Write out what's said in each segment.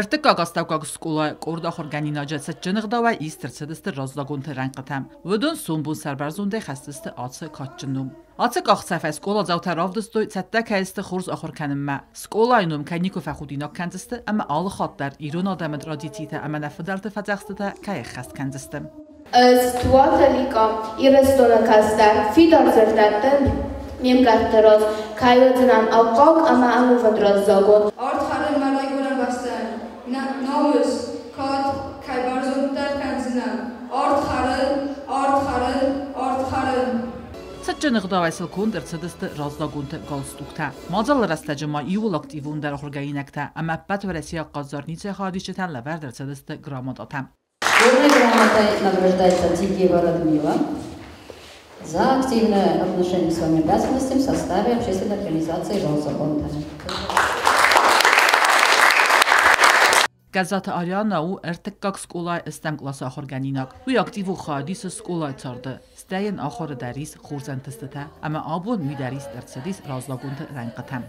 Ӕртыккаг астӕуккаг скъолайы къорд ахуыргӕнинаджы цытджын ӕгъдауӕй ист ӕрцыдысты раззагонты рӕнхъытӕм. Уыдон сомбон сӕрбӕрзондӕй хӕсдзысты ацы кадджын ном. Ацы къахдзӕфӕй скъоладзаутӕ равдыстой, цӕттӕ кӕй сты хорз ахуыр кӕнынмӕ. Скъолайы ном кӕй никуы фӕхудинаг кӕндзысты ӕмӕ алы хатт дӕр ирон адӕмы традицитӕ ӕмӕ нӕ фыдӕлты фӕдзӕхстытӕ кӕй ӕххӕст кӕндзысты. Ӕз Туаты Ликъа, Ирыстоны кӕстӕр, фидар дзырдӕттӕн ме мгӕртты раз, кӕй уыдзынӕн аккаг ӕмӕ ӕнувыд раззагон. Ард хӕрын мӕ райгуырӕн бӕстӕйӕн, намыс, кад кӕй бӕрзонддӕр кӕндзынӕн. Ард хӕрын, ард хӕрын, ард хӕрын. Цытджын ӕгъдауӕй сыл конд ӕрцыдысты раззагонты галстуктӕ. Мадзалы рӕстӕджы ма иууыл активондӕр ахуыргӕнинӕгтӕ ӕмӕ ӕппӕт уӕрӕсейаг хъаззарницӕйы хайадисджытӕн лӕвӕрд ӕрцыдысты грамотатӕ. Горной грамотой награждается Тигиева Радмила за активное отношение к своим обязанностям в составе общественной организации «Росзаконта». Гӕззаты Ариана у ӕртыккаг скъолайы ӕстӕм къласы ахуыргӕнинаг. Уый активон хайад исы скъолайы царды, стӕй йын ахуыры дӕр ис хорз ӕнтыстытӕ ӕмӕ абон уый дӕр ист ӕрцыдис раззагонты рӕнхъытӕм.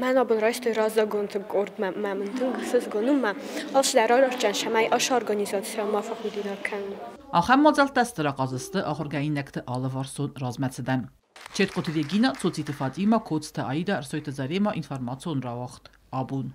Мӕн абон райстой раззагонты къордмӕ, мӕ мын тынг ӕхсызгон у, мӕ алцыдӕр арӕзтӕн, цӕмӕй ацы организацийӕн ма фӕхудинаг кӕнон. Ахӕм мадзӕлттӕ стыр ахъаз сты ахуыргӕнинӕгты алыварсон размӕцыдӕн. Четкъуты Регина, Цоциты Фатимӕ, Коцты Аида, Ӕрсойты Зарема, информацион рауагъд «Абон».